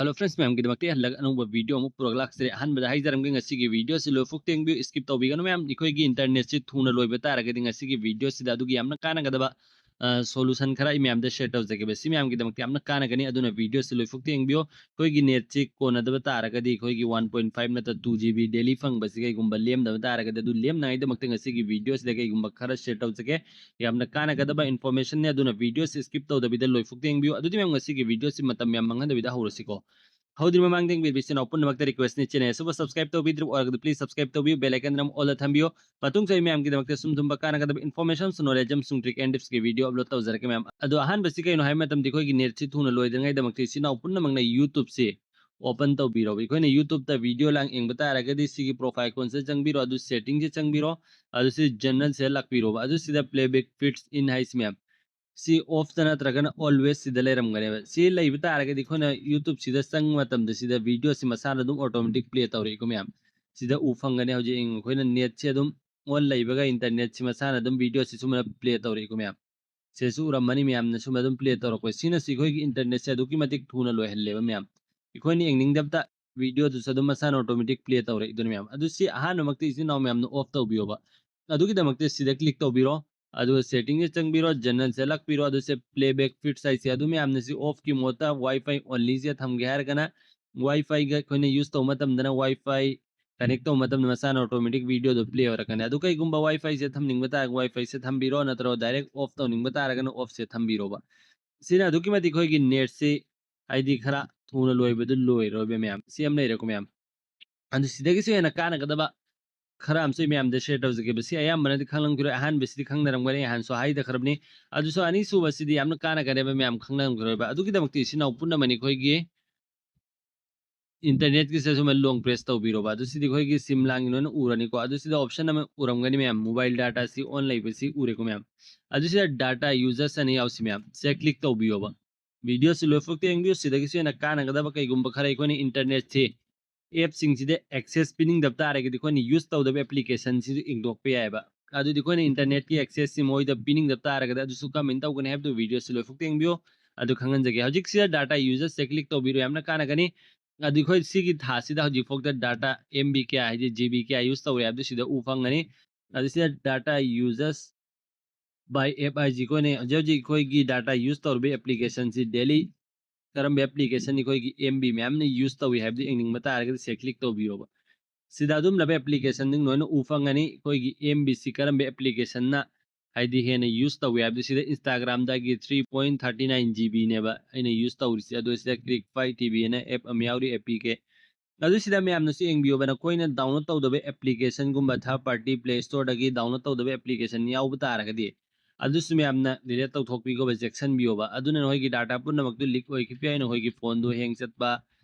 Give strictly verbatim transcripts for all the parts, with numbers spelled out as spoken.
Hello friends, ꯃꯌꯥꯝꯒꯤꯗꯃꯛꯇ ꯍꯜꯂꯛ ꯑꯅꯧꯕ video ꯑꯃ ꯄꯨꯔꯛ ꯂꯥꯛꯆꯔꯦ꯫ ꯑꯍꯥꯟꯕꯗ ꯍꯥꯏꯖꯔꯝꯒꯦ, ꯉꯁꯤꯒꯤ video ꯁꯤ ꯂꯣꯏꯐꯥꯎ ꯌꯦꯡꯕꯤꯌꯨ, skip ꯇꯧꯕꯤꯒꯅꯨ ꯃꯌꯥꯝ꯫ ꯑꯩꯈꯣꯏꯒꯤ internet ꯁꯤ ꯊꯨꯅ ꯂꯣꯏꯕ ꯇꯥꯔꯒꯗꯤ ꯉꯁꯤꯒꯤ video ꯁꯤꯗ ꯑꯗꯨꯒꯤ ꯌꯥꯝꯅ ꯀꯥꯟꯅꯒꯗꯕ, ꯑ, solution ꯈꯔ ꯑꯩ ꯃꯌꯥꯝꯗ share ꯇꯧꯖꯒꯦꯕ꯫ ꯁꯤ ꯃꯌꯥꯝꯒꯤꯗꯃꯛꯇ ꯌꯥꯝꯅ ꯀꯥꯟꯅꯒꯅꯤ, ꯑꯗꯨꯅ video ꯁꯤ ꯂꯣꯏꯐꯥꯎ ꯌꯦꯡꯕꯤꯌꯨ꯫ ꯑꯩꯈꯣꯏꯒꯤ net ꯁꯤ ꯀꯣꯟꯅꯗꯕ ꯇꯥꯔꯒꯗꯤ ꯑꯩꯈꯣꯏꯒꯤ one point five ꯅꯠꯇ꯭ꯔ two G B daily ꯐꯪꯕꯁꯤ ꯀꯩꯒꯨꯝꯕ ꯂꯦꯝꯗꯕ ꯇꯥꯔꯒꯗꯤ, ꯑꯗꯨ ꯂꯦꯝꯅꯉꯥꯏꯗꯃꯛꯇ ꯉꯁꯤꯒꯤ video ꯁꯤꯗ ꯀꯩꯒꯨꯝꯕ ꯈꯔ share ꯇꯧꯖꯒꯦ꯫ ꯌꯥꯝꯅ ꯀꯥꯟꯅꯒꯗꯕ information ꯅꯦ, ꯑꯗꯨꯅ video ꯁꯤ skip ꯇꯧꯗꯕꯤꯗ ꯂꯣꯏꯐꯥꯎ ꯌꯦꯡꯕꯤꯌꯨ꯫ ꯑꯗꯨꯗꯤ ꯃꯌꯥꯝ, ꯉꯁꯤꯒꯤ video ꯁꯤ ꯃꯇꯝ ꯌꯥꯝ ꯃꯥꯡꯍꯟꯗꯕꯤꯗ ꯍꯧꯔꯁꯤꯀꯣ꯫ ꯍꯧꯗ꯭ꯔꯤ ꯃꯃꯥꯡꯗ ꯌꯦꯡꯕꯤꯔꯤꯕ ꯏꯆꯤꯟ ꯏꯅꯥꯎ ꯄꯨꯝꯅꯃꯛꯇ request ꯅꯤ, channel ꯑꯁꯤꯕꯨ subscribe ꯇꯧꯕꯤꯗ꯭ꯔꯤꯕ ꯑꯣꯏꯔꯒꯗꯤ please subscribe ꯇꯧꯕꯤꯌꯨ, bell icon ꯑꯃ all ꯗ ꯊꯝꯕꯤꯌꯨ꯫ ꯃꯇꯨꯡ ꯆꯍꯤ ꯃꯌꯥꯝꯒꯤꯗꯃꯛꯇ ꯁꯨꯝ ꯊꯨꯝꯕ ꯀꯥꯟꯅꯒꯗꯕ information ꯑꯃꯁꯨꯡ knowledge ꯑꯃꯁꯨꯡ trick and tips ꯀꯤ video upload ꯇꯧꯖꯔꯛꯀꯦ ꯃꯌꯥꯝ꯫ ꯑꯗꯣ ꯑꯍꯥꯟꯕꯁꯤ ꯀꯩꯅꯣ ꯍꯥꯏꯕ ꯃꯇꯝꯗ, ꯑꯩꯈꯣꯏꯒꯤ net ꯁꯤ ꯊꯨꯅ ꯂꯣꯏꯗ꯭ꯔꯤꯉꯩꯗꯃꯛꯇ ꯏꯆꯤꯟ ꯏꯅꯥꯎ ꯄꯨꯝꯅꯃꯛꯅ YouTube ꯁꯤ open ꯇꯧꯕꯤꯔꯣꯕ꯫ ꯑꯩꯈꯣꯏꯅ YouTube ꯇ video ꯂꯥꯡ ꯌꯦꯡꯕ ꯇꯥꯔꯒꯗꯤ ꯁꯤꯒꯤ profile icon ꯁꯤꯗ ꯆꯪꯕꯤꯔꯣ, ꯑꯗꯨ setting ꯁꯦ ꯆꯪꯕꯤꯔꯣ, ꯑꯗꯨ ꯁꯤ general ꯁꯤꯗ ꯂꯥꯛꯄꯤꯔꯣꯕ꯫ ꯑꯗꯨ ꯁꯤꯗ playback feeds in ꯍꯥꯏꯁꯤ ꯃꯌꯥꯝ ꯁꯤ off ꯇ ꯅꯠꯇ꯭ꯔꯒꯅ always ꯁꯤꯗ ꯂꯩꯔꯝꯒꯅꯦꯕ꯫ ꯁꯤ ꯂꯩꯕ ꯇꯥꯔꯒꯗꯤ ꯑꯩꯈꯣꯏꯅ YouTube ꯁꯤꯗ ꯆꯪꯕ ꯃꯇꯝꯗ ꯁꯤꯗ video ꯁꯤ ꯃꯁꯥꯅ ꯑꯗꯨꯝ automatic play ꯇꯧꯔꯛꯏꯀꯣ ꯃꯌꯥꯝ꯫ ꯁꯤꯗ ꯎ ꯐꯪꯒꯅꯤ꯫ ꯍꯧꯖꯤꯛ ꯌꯦꯡꯉꯨ, ꯑꯩꯈꯣꯏꯅ net ꯁꯤ ꯑꯗꯨꯝ on ꯂꯩꯕꯒ internet ꯁꯤ ꯃꯁꯥꯅ ꯑꯗꯨꯝ video ꯁꯤ ꯁꯨꯃꯥꯏꯅ play ꯇꯧꯔꯛꯏꯀꯣ ꯃꯌꯥꯝ꯫ ꯁꯤꯁꯨ ꯎꯔꯝꯃꯅꯤ ꯃꯌꯥꯝꯅ ꯁꯨꯝ ꯑꯗꯨꯝ play ꯇꯧꯔꯛꯄ꯫ ꯁꯤꯅ ꯁꯤ ꯑꯩꯈꯣꯏꯒꯤ internet ꯁꯦ ꯑꯗꯨꯛꯀꯤ ꯃꯇꯤꯛ ꯊꯨꯅ ꯂꯣꯏꯍꯜꯂꯦꯕ ꯃꯌꯥꯝ꯫ ꯑꯩꯈꯣꯏꯅ ꯌꯦꯡꯅꯤꯡꯗꯕꯗ video ꯗꯨꯁꯨ ꯑꯗꯨꯝ ꯃꯁꯥꯅ automatic play ꯇꯧꯔꯛꯏꯗꯨꯅꯤ ꯃꯌꯥꯝ꯫ ꯑꯗꯨ ꯁꯤ ꯑꯍꯥꯟꯕꯃꯛꯇ ꯏꯆꯤꯟ ꯏꯅꯥꯎ ꯃꯌꯥꯝꯅ off ꯇꯧꯕꯤꯌꯣꯕ꯫ ꯑꯗꯨꯒꯤꯗꯃꯛꯇ ꯁꯤꯗ click ꯇꯧꯕꯤꯔꯣ꯫ ꯑꯗꯨꯒ setting ꯁꯦ ꯆꯪꯕꯤꯔꯣ, general ꯁꯦ ꯂꯥꯛꯄꯤꯔꯣ꯫ ꯑꯗꯨ ꯁꯦ playback feeds ꯍꯥꯏꯁꯦ ꯑꯗꯨ ꯃꯌꯥꯝꯅ ꯁꯤ off ꯀꯤ mode ꯇ Wi-Fi only ꯁꯦ ꯊꯝꯒꯦ ꯍꯥꯏꯔꯒꯅ Wi-Fi ꯒ ꯑꯩꯈꯣꯏꯅ use ꯇꯧꯕ ꯃꯇꯝꯗꯅ Wi-Fi connect ꯇꯧꯕ ꯃꯇꯝꯗ ꯃꯁꯥꯅ automatic video ꯗꯣ play ꯑꯣꯏꯔꯛꯀꯅꯤ꯫ ꯑꯗꯨ ꯀꯩꯒꯨꯝꯕ Wi-Fi ꯁꯦ ꯊꯝꯅꯤꯡꯕ ꯇꯥꯔꯒ Wi-Fi ꯁꯦ ꯊꯝꯕꯤꯔꯣ, ꯅꯠꯇ꯭ꯔꯒ direct off ꯇꯧꯅꯤꯡꯕ ꯇꯥꯔꯒꯅ off ꯁꯦ ꯊꯝꯕꯤꯔꯣꯕ꯫ ꯁꯤꯅ ꯑꯗꯨꯛꯀꯤ ꯃꯇꯤꯛ ꯑꯩꯈꯣꯏꯒꯤ net ꯁꯤ ꯍꯥꯏꯗꯤ ꯈꯔ ꯊꯨꯅ ꯂꯣꯏꯕꯗꯨ ꯂꯣꯏꯔꯣꯏꯕ ꯃꯌꯥꯝ꯫ ꯁꯤ ꯑꯃ ꯂꯩꯔꯦꯀꯣ ꯃꯌꯥꯝ꯫ ꯑꯗꯨ ꯁꯤꯗꯒꯤꯁꯨ ꯍꯦꯟꯅ ꯀꯥꯟꯅꯒꯗꯕ ꯈꯔ ꯑꯃꯁꯨ ꯑꯩ ꯃꯌꯥꯝꯗ share ꯇꯧꯖꯒꯦꯕ꯫ ꯁꯤ ꯑꯌꯥꯝꯕꯅꯗꯤ ꯈꯪꯂꯝꯈꯤꯔꯣꯏ, ꯑꯍꯥꯟꯕꯁꯤꯗꯤ ꯈꯪꯅꯔꯝꯒꯅꯤ, ꯑꯍꯥꯟꯁꯨ ꯍꯥꯏꯗꯈ꯭ꯔꯕꯅꯤ꯫ ꯑꯗꯨꯁꯨ ꯑꯅꯤꯁꯨꯕꯁꯤꯗꯤ ꯌꯥꯝꯅ ꯀꯥꯟꯅꯒꯅꯦꯕ ꯃꯌꯥꯝ, ꯈꯪꯅꯔꯝꯈꯤꯔꯣꯏꯕ꯫ ꯑꯗꯨꯒꯤꯗꯃꯛꯇ ꯏꯆꯤꯟ ꯏꯅꯥꯎ ꯄꯨꯝꯅꯃꯛꯅꯤ ꯑꯩꯈꯣꯏꯒꯤ internet ꯀꯤꯁꯤꯗ ꯁꯨꯃꯥꯏꯅ long press ꯇꯧꯕꯤꯔꯣꯕ꯫ ꯑꯗꯨ ꯁꯤꯗꯤ ꯑꯩꯈꯣꯏꯒꯤ sim ꯂꯥꯡꯒꯤ ꯂꯣꯏꯅ ꯎꯔꯅꯤꯀꯣ꯫ ꯑꯗꯨ ꯁꯤꯗ option ꯑꯃ ꯎꯔꯝꯒꯅꯤ ꯃꯌꯥꯝ, mobile data ꯁꯤ on ꯂꯩꯕꯁꯤ ꯎꯔꯦꯀꯣ ꯃꯌꯥꯝ꯫ ꯑꯗꯨ ꯁꯤꯗ data users ꯑꯅ ꯌꯥꯎꯁꯤ ꯃꯌꯥꯝ, ꯁꯤꯗ click ꯇꯧꯕꯤꯌꯣꯕ꯫ Video ꯁꯤ ꯂꯣꯏꯐꯥꯎꯇ ꯌꯦꯡꯕꯤꯌꯨ꯫ ꯁꯤꯗꯒꯤꯁꯨ ꯍꯦꯟꯅ ꯀꯥꯟꯅꯒꯗꯕ ꯀꯩꯒꯨꯝꯕ ꯈꯔ ꯑꯩꯈꯣꯏꯅ internet ꯁꯤ app ꯁꯤꯡꯁꯤꯗ access ꯄꯤꯅꯤꯡꯗꯕ ꯇꯥꯔꯒꯗꯤ ꯑꯩꯈꯣꯏꯅ use ꯇꯧꯗꯕ application ꯁꯤꯁꯨ ꯌꯦꯡꯗꯣꯛꯄ ꯌꯥꯏꯑꯕ꯫ ꯑꯗꯨꯗꯤ ꯑꯩꯈꯣꯏꯅ internet ꯀꯤ access ꯁꯤ ꯃꯣꯏꯗ ꯄꯤꯅꯤꯡꯗꯕ ꯇꯥꯔꯒꯗꯤ ꯑꯗꯨꯁꯨ ꯀꯃꯥꯏꯅ ꯇꯧꯒꯅꯤ ꯍꯥꯏꯕꯗꯨ video ꯁꯤ ꯂꯣꯏꯐꯥꯎꯇ ꯌꯦꯡꯕꯤꯌꯨ꯫ ꯑꯗꯨ ꯈꯪꯍꯟꯖꯒꯦ꯫ ꯍꯧꯖꯤꯛꯁꯤꯗ data users ꯁꯦ click ꯇꯧꯕꯤꯔꯣ, ꯌꯥꯝꯅ ꯀꯥꯟꯅꯒꯅꯤ꯫ ꯑꯗꯨ ꯑꯩꯈꯣꯏ ꯁꯤꯒꯤ ꯊꯥꯁꯤꯗ ꯍꯧꯖꯤꯛꯐꯥꯎꯗ data M B ꯀꯌꯥ ꯍꯥꯏꯗꯤ G B ꯀꯌꯥ use ꯇꯧꯔꯦ ꯍꯥꯏꯕꯗꯨ ꯁꯤꯗ ꯎ ꯐꯪꯒꯅꯤ꯫ ꯑꯗꯨ ꯁꯤꯗ data users by app ꯍꯥꯏꯁꯤ ꯑꯩꯈꯣꯏꯅ ꯍꯧꯖꯤꯛ ꯍꯧꯖꯤꯛ ꯑꯩꯈꯣꯏꯒꯤ data use ꯇꯧꯔꯤꯕ application ꯁꯤ daily ꯀꯔꯝꯕ application ꯑꯩꯈꯣꯏꯒꯤ M B ꯃꯌꯥꯝꯅ use ꯇꯧꯏ ꯍꯥꯏꯕꯗꯨ ꯌꯦꯡꯅꯤꯡꯕ ꯇꯥꯔꯒꯗꯤ ꯁꯤꯗ click ꯇꯧꯕꯤꯌꯣꯕ꯫ ꯁꯤꯗ ꯑꯗꯨꯝꯂꯕ application ꯁꯤꯡ ꯂꯣꯏꯅ ꯎ ꯐꯪꯒꯅꯤ꯫ ꯑꯩꯈꯣꯏꯒꯤ M B ꯁꯤ ꯀꯔꯝꯕ application ꯅ ꯍꯥꯏꯗꯤ ꯍꯦꯟꯅ use ꯇꯧꯏ ꯍꯥꯏꯕꯗꯨ ꯁꯤꯗ Instagram ꯗꯒꯤ three point thirty nine G B ꯅꯦꯕ ꯑꯩꯅ use ꯇꯧꯔꯤꯁꯦ꯫ ꯑꯗꯣ ꯁꯤꯗ Click File T V ꯑꯅ app ꯑꯃ ꯌꯥꯎꯔꯤ, A P K꯫ ꯑꯗꯨ ꯁꯤꯗ ꯃꯌꯥꯝꯅꯁꯨ ꯌꯦꯡꯕꯤꯌꯣꯕ, ꯅꯈꯣꯏꯅ download ꯇꯧꯗꯕ application ꯒꯨꯝꯕ third party Play Store ꯗꯒꯤ download ꯇꯧꯗꯕ application ꯌꯥꯎꯕ ꯇꯥꯔꯒꯗꯤ ꯑꯗꯨꯁꯨ ꯃꯌꯥꯝꯅ delete ꯇꯧꯊꯣꯛꯄꯤꯈꯣꯕ, ꯆꯦꯛꯁꯤꯟꯕꯤꯌꯣꯕ꯫ ꯑꯗꯨꯅ ꯅꯈꯣꯏꯒꯤ data ꯄꯨꯝꯅꯃꯛꯇꯨ leak ꯑꯣꯏꯈꯤꯕ ꯌꯥꯏ, ꯅꯈꯣꯏꯒꯤ phone ꯗꯨ hang ꯆꯠꯄ,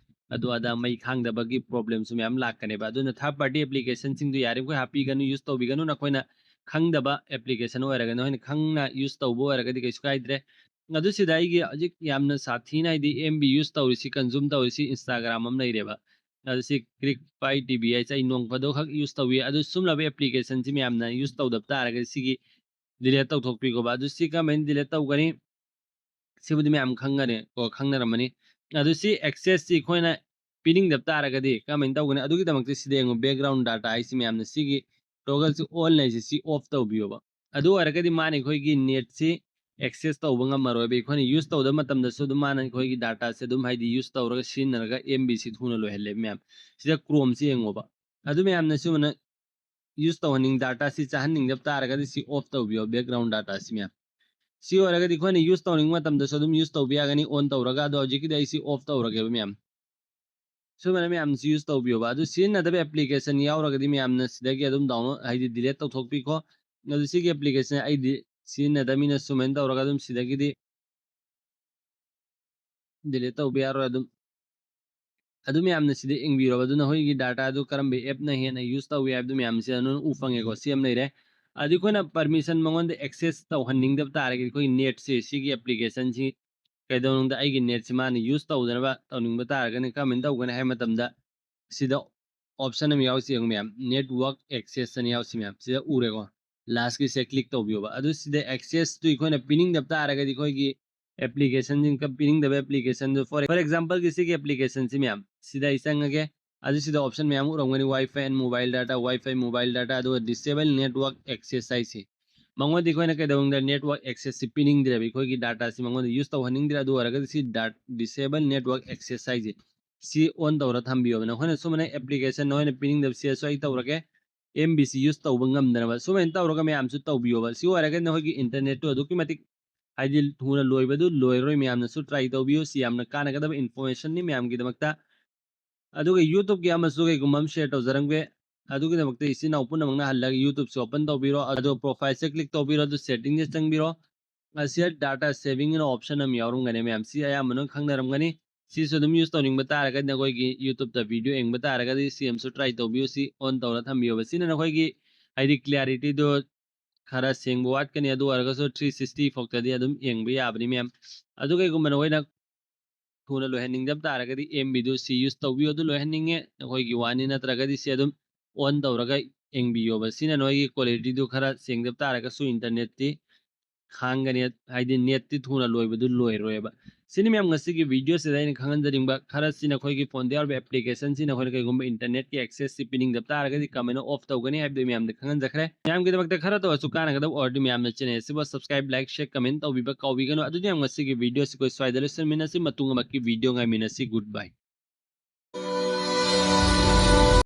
ꯑꯗꯨ ꯑꯗꯥ ꯃꯩ ꯈꯥꯡꯗꯕꯒꯤ problem ꯁꯨ ꯃꯌꯥꯝ ꯂꯥꯛꯀꯅꯦꯕ꯫ ꯑꯗꯨꯅ third party application ꯁꯤꯡꯗꯨ ꯌꯥꯔꯤꯕꯃꯈꯩ ꯍꯥꯞꯄꯤꯒꯅꯨ, use ꯇꯧꯕꯤꯒꯅꯨ꯫ ꯅꯈꯣꯏꯅ ꯈꯪꯗꯕ application ꯑꯣꯏꯔꯒꯅ, ꯅꯈꯣꯏꯅ ꯈꯪꯅ use ꯇꯧꯕ ꯑꯣꯏꯔꯒꯗꯤ ꯀꯩꯁꯨ ꯀꯥꯏꯗ꯭ꯔꯦ꯫ ꯑꯗꯨ ꯁꯤꯗ ꯑꯩꯒꯤ ꯍꯧꯖꯤꯛ ꯌꯥꯝꯅ ꯁꯥꯊꯤꯅ ꯍꯥꯏꯗꯤ M B use ꯇꯧꯔꯤꯁꯤ, consume ꯇꯧꯔꯤꯁꯤ Instagram ꯑꯃ ꯂꯩꯔꯦꯕ꯫ ꯑꯗꯨ ꯁꯤ Click File T V ꯍꯥꯏꯁꯦ ꯑꯩ ꯅꯣꯡ ꯐꯥꯗꯣꯛꯈꯛ use ꯇꯧꯏ꯫ ꯑꯗꯨ ꯁꯨꯝꯂꯕ application ꯁꯤ ꯃꯌꯥꯝꯅ use ꯇꯧꯗꯕ ꯇꯥꯔꯒꯗꯤ ꯁꯤꯒꯤ delete ꯇꯧꯊꯣꯛꯄꯤꯈꯣꯕ꯫ ꯑꯗꯨ ꯁꯤ ꯀꯔꯝꯍꯥꯏꯅ delete ꯇꯧꯒꯅꯤ? ꯁꯤꯕꯨꯗꯤ ꯃꯌꯥꯝ ꯈꯪꯒꯅꯤ ꯀꯣ, ꯈꯪꯅꯔꯝꯃꯅꯤ꯫ ꯑꯗꯨ ꯁꯤ access ꯁꯤ ꯑꯩꯈꯣꯏꯅ ꯄꯤꯅꯤꯡꯗꯕ ꯇꯥꯔꯒꯗꯤ ꯀꯔꯝꯍꯥꯏꯅ ꯇꯧꯒꯅꯤ? ꯑꯗꯨꯒꯤꯗꯃꯛꯇ ꯁꯤꯗ ꯌꯦꯡꯉꯨ, background data ꯍꯥꯏꯁꯤ ꯃꯌꯥꯝꯅ ꯁꯤꯒꯤ toggle ꯁꯤ on ꯂꯩꯁꯤ, ꯁꯤ off ꯇꯧꯕꯤꯌꯣꯕ꯫ ꯑꯗꯨ ꯑꯣꯏꯔꯒꯗꯤ ꯃꯥꯅ ꯑꯩꯈꯣꯏꯒꯤ net ꯁꯤ access ꯇꯧꯕ ꯉꯝꯃꯔꯣꯏꯕ꯫ ꯑꯩꯈꯣꯏꯅ use ꯇꯧꯗꯕ ꯃꯇꯝꯗꯁꯨ ꯑꯗꯨꯝ ꯃꯥꯅ ꯑꯩꯈꯣꯏꯒꯤ data ꯁꯦ ꯑꯗꯨꯝ ꯍꯥꯏꯗꯤ use ꯇꯧꯔꯒ ꯁꯤꯖꯤꯟꯅꯔꯒ M B ꯁꯤ ꯊꯨꯅ ꯂꯣꯏꯍꯜꯂꯦꯕ ꯃꯌꯥꯝ꯫ ꯁꯤꯗ Chrome ꯁꯤ ꯌꯦꯡꯉꯣꯕ꯫ ꯑꯗꯨ ꯃꯌꯥꯝꯅ ꯁꯤꯃꯅ use ꯇꯧꯍꯟꯅꯤꯡ, data ꯁꯤ ꯆꯥꯍꯟꯅꯤꯡꯗꯕ ꯇꯥꯔꯒꯗꯤ ꯁꯤ off ꯇꯧꯕꯤꯌꯣ, background data ꯁꯤ ꯃꯌꯥꯝ꯫ ꯁꯤ ꯑꯣꯏꯔꯒꯗꯤ ꯑꯩꯈꯣꯏꯅ use ꯇꯧꯅꯤꯡꯕ ꯃꯇꯝꯗꯁꯨ ꯑꯗꯨꯝ use ꯇꯧꯕ ꯌꯥꯒꯅꯤ on ꯇꯧꯔꯒ꯫ ꯑꯗꯣ ꯍꯧꯖꯤꯛꯀꯤꯗꯤ ꯑꯩ ꯁꯤ off ꯇꯧꯔꯒꯦꯕ ꯃꯌꯥꯝ꯫ ꯁꯨꯃꯥꯏꯅ ꯃꯌꯥꯝꯁꯤ use ꯇꯧꯕꯤꯌꯣꯕ꯫ ꯑꯗꯨ ꯁꯤꯖꯤꯟꯅꯗꯕ application ꯌꯥꯎꯔꯒꯗꯤ ꯃꯌꯥꯝꯅ ꯁꯤꯗꯒꯤ ꯑꯗꯨꯝ download ꯍꯥꯏꯗꯤ delete ꯇꯧꯊꯣꯛꯄꯤꯈꯣ꯫ ꯑꯗꯨ ꯁꯤꯒꯤ application ꯑꯩꯗꯤ ꯁꯤꯖꯤꯟꯅꯗꯕꯅꯤꯅ ꯁꯨꯃꯥꯏꯅ ꯇꯧꯔꯒ ꯑꯗꯨꯝ ꯁꯤꯗꯒꯤꯗꯤ delete ꯇꯧꯕ ꯌꯥꯔꯣꯏ꯫ ꯑꯗꯨꯝ ꯑꯗꯨ ꯃꯌꯥꯝꯅ ꯁꯤꯗ ꯌꯦꯡꯕꯤꯔꯣꯕ꯫ ꯑꯗꯨꯅ ꯑꯩꯈꯣꯏꯒꯤ data ꯑꯗꯨ ꯀꯔꯝꯕ app ꯅ ꯍꯦꯟꯅ use ꯇꯧꯏ ꯍꯥꯏꯕꯗꯨ ꯃꯌꯥꯝꯁꯦ ꯑꯗꯨꯝ ꯎ ꯐꯪꯉꯦꯀꯣ꯫ ꯁꯤ ꯑꯃ ꯂꯩꯔꯦ꯫ ꯑꯗꯨ ꯑꯩꯈꯣꯏꯅ permission ꯃꯉꯣꯟꯗ access ꯇꯧꯍꯟꯅꯤꯡꯗꯕ ꯇꯥꯔꯒꯗꯤ ꯑꯩꯈꯣꯏꯒꯤ net ꯁꯦ, ꯁꯤꯒꯤ application ꯁꯤ ꯀꯩꯗꯧꯅꯨꯡꯗ ꯑꯩꯒꯤ net ꯁꯤ ꯃꯥꯅ use ꯇꯧꯗꯅꯕ ꯇꯧꯅꯤꯡꯕ ꯇꯥꯔꯒꯅ ꯀꯔꯝꯍꯥꯏꯅ ꯇꯧꯒꯅꯤ ꯍꯥꯏꯕ ꯃꯇꯝꯗ ꯁꯤꯗ option ꯑꯃ ꯌꯥꯎꯔꯤꯁꯤ ꯌꯦꯡꯉꯨ ꯃꯌꯥꯝ, network access ꯑꯅ ꯌꯥꯎꯔꯤꯁꯤ ꯃꯌꯥꯝ, ꯁꯤꯗ ꯎꯔꯦꯀꯣ꯫ Last ꯀꯤꯁꯦ click ꯇꯧꯕꯤꯌꯣꯕ꯫ ꯑꯗꯨ ꯁꯤꯗ access ꯇꯨ ꯑꯩꯈꯣꯏꯅ ꯄꯤꯅꯤꯡꯗꯕ ꯇꯥꯔꯒꯗꯤ ꯑꯩꯈꯣꯏꯒꯤ ꯑꯦꯄ꯭ꯂꯤꯀꯦꯁꯟꯁꯤꯡ ꯄꯤꯅꯤꯡꯗꯕ ꯑꯦꯄ꯭ꯂꯤꯀꯦꯁꯟꯗꯨ, for for exampleꯒꯤ ꯁꯤꯒꯤ ꯑꯦꯄ꯭ꯂꯤꯀꯦꯁꯟꯁꯤ ꯃꯌꯥꯝ ꯁꯤꯗ ꯑꯩ ꯆꯪꯉꯒꯦ꯫ ꯑꯗꯨ ꯁꯤꯗ option ꯃꯌꯥꯝ ꯎꯔꯝꯒꯅꯤ, Wi-Fi and mobile data, Wi-Fi, mobile data, ꯑꯗꯨꯒ disable network access ꯍꯥꯏꯁꯦ꯫ ꯃꯉꯣꯟꯗ ꯑꯩꯈꯣꯏꯅ ꯀꯩꯗꯧꯅꯤꯡꯗ꯭ꯔꯦ? Network accessꯁꯤ ꯄꯤꯅꯤꯡꯗ꯭ꯔꯦꯕ, ꯑꯩꯈꯣꯏꯒꯤ dataꯁꯤ ꯃꯉꯣꯟꯗ use ꯇꯧꯍꯟꯅꯤꯡꯗ꯭ꯔꯦ꯫ ꯑꯗꯨ ꯑꯣꯏꯔꯒꯗꯤ ꯁꯤ dot disable network access ꯍꯥꯏꯁꯦ ꯁꯤ on ꯇꯧꯔ ꯊꯝꯕꯤꯌꯣꯕ꯫ ꯅꯈꯣꯏꯅ ꯁꯨꯃꯥꯏꯅ ꯑꯦꯄ꯭ꯂꯤꯀꯦꯁꯟ ꯅꯈꯣꯏꯅ ꯄꯤꯅꯤꯡꯗꯕ ꯁꯤꯗꯁꯨ ꯑꯩ ꯇꯧꯔꯒꯦ, ꯑꯦꯝ ꯕꯤꯁꯤ use ꯇꯧꯕ ꯉꯝꯗꯅꯕ ꯁꯨꯃꯥꯏꯅ ꯇꯧꯔꯒ ꯃꯌꯥꯝꯁꯨ ꯇꯧꯕꯤꯌꯣꯕ꯫ ꯁꯤ ꯑꯣꯏꯔꯒꯗꯤ ꯅꯈꯣꯏꯒꯤ internetꯇꯨ ꯑꯗꯨꯛꯀꯤ ꯃꯇꯤꯛ ꯍꯥꯏꯗꯤ ꯊꯨꯅ ꯂꯣꯏꯕꯗꯨ ꯂꯣꯏꯔꯔꯣꯏ꯫ ꯃꯌꯥꯝꯅꯁꯨ try ꯇꯧꯕꯤꯌꯨ, ꯁꯤ ꯌꯥꯝꯅ ꯀꯥꯟꯅꯒꯗꯕ informationꯅꯤ ꯃꯌꯥꯝꯒꯤꯗꯃꯛꯇ꯫ ꯑꯗꯨꯒ YouTubeꯀꯤ ꯑꯃꯁꯨ ꯀꯩꯒꯨꯝꯕ ꯑꯃ share ꯇꯧꯖꯔꯝꯒꯦ꯫ ꯑꯗꯨꯒꯤꯗꯃꯛꯇ ꯏꯆꯤꯟ ꯏꯅꯥꯎ ꯄꯨꯝꯅꯃꯛꯅ ꯍꯜꯂꯒ YouTubeꯁꯤ open ꯇꯧꯕꯤꯔꯣ, ꯑꯗꯨꯒ profileꯁꯦ click ꯇꯧꯕꯤꯔꯣ, ꯑꯗꯨ settingꯁꯦ ꯆꯪꯕꯤꯔꯣ꯫ ꯑꯁꯤꯗ data saving ꯑꯅ option ꯑꯃ ꯌꯥꯎꯔꯝꯒꯅꯤ ꯃꯌꯥꯝ, ꯁꯤ ꯑꯌꯥꯝꯕꯅ ꯈꯪꯅꯔꯝꯒꯅꯤ꯫ ꯁꯤꯁꯨ ꯑꯗꯨꯝ use ꯇꯧꯅꯤꯡꯕ ꯇꯥꯔꯒꯗꯤ ꯅꯈꯣꯏꯒꯤ YouTubeꯇ video ꯌꯦꯡꯕ ꯇꯥꯔꯒꯗꯤ ꯁꯤ ꯑꯃꯁꯨ try ꯇꯧꯕꯤꯌꯨ, ꯁꯤ on ꯇꯧꯔ ꯊꯝꯕꯤꯌꯣꯕ꯫ ꯁꯤꯅ ꯅꯈꯣꯏꯒꯤ ꯍꯥꯏꯗꯤ clarityꯗꯣ ꯈꯔ ꯁꯦꯡꯕ ꯋꯥꯠꯀꯅꯤ, ꯑꯗꯨ ꯑꯣꯏꯔꯒꯁꯨ three sixty ꯐꯥꯎꯇꯗꯤ ꯑꯗꯨꯝ ꯌꯦꯡꯕ ꯌꯥꯕꯅꯤ ꯃꯌꯥꯝ꯫ ꯑꯗꯨ ꯀꯩꯒꯨꯝꯕ ꯅꯈꯣꯏꯅ ꯊꯨꯅ ꯂꯣꯏꯍꯟꯅꯤꯡꯗꯕ ꯇꯥꯔꯒꯗꯤ ꯑꯦꯝ ꯕꯤꯗꯨ ꯁꯤ use ꯇꯧꯕꯤꯌꯨ꯫ ꯑꯗꯨ ꯂꯣꯏꯍꯟꯅꯤꯡꯉꯦ ꯅꯈꯣꯏꯒꯤ ꯋꯥꯅꯤ, ꯅꯠꯇ꯭ꯔꯒꯗꯤ ꯁꯤ ꯑꯗꯨꯝ on ꯇꯧꯔꯒ ꯌꯦꯡꯕꯤꯌꯣꯕ꯫ ꯁꯤꯅ ꯅꯈꯣꯏꯒꯤ qualityꯗꯨ ꯈꯔ ꯁꯦꯡꯗꯕ ꯇꯥꯔꯒꯁꯨ internetꯇꯤ ꯈꯥꯡꯒꯅꯤ, ꯍꯥꯏꯗꯤ netꯇꯤ ꯊꯨꯅ ꯂꯣꯏꯕꯗꯨ ꯂꯣꯏꯔꯣꯏꯕ꯫ ꯁꯤꯅꯤ ꯃꯌꯥꯝ ꯉꯁꯤꯒꯤ videoꯁꯤꯗ ꯑꯩꯅ ꯈꯪꯍꯟꯖꯅꯤꯡꯕ ꯈꯔ꯫ ꯁꯤ ꯅꯈꯣꯏꯒꯤ phoneꯗ ꯌꯥꯎꯔꯤꯕ applicationꯁꯤ ꯅꯈꯣꯏꯅ ꯀꯩꯒꯨꯝꯕ internetꯀꯤ accessꯁꯤ ꯄꯤꯅꯤꯡꯗꯕ ꯇꯥꯔꯒꯗꯤ ꯀꯃꯥꯏꯅ off ꯇꯧꯒꯅꯤ ꯍꯥꯏꯕꯗꯨ ꯃꯌꯥꯝꯗ ꯈꯪꯍꯟꯖꯈ꯭ꯔꯦ꯫ ꯃꯌꯥꯝꯒꯤꯗꯃꯛꯇ ꯈꯔꯇ ꯑꯣꯏꯔꯁꯨ ꯀꯥꯟꯅꯒꯗꯕ ꯑꯣꯏꯔꯗꯤ ꯃꯌꯥꯝꯅ channel ꯑꯁꯤꯕꯨ subscribe, like, share, comment ꯇꯧꯕꯤꯕ ꯀꯥꯎꯕꯤꯒꯅꯨ꯫ ꯑꯗꯨꯗꯤ ꯃꯌꯥꯝ ꯉꯁꯤꯒꯤ videoꯁꯤ ꯑꯩꯈꯣꯏ ꯁ꯭ꯋꯥꯏꯗ ꯂꯣꯏꯁꯤꯟꯃꯤꯟꯅꯁꯤ, ꯃꯇꯨꯡ ꯑꯃꯛꯀꯤ video ꯉꯥꯏꯃꯤꯟꯅꯁꯤ꯫ Good bye꯫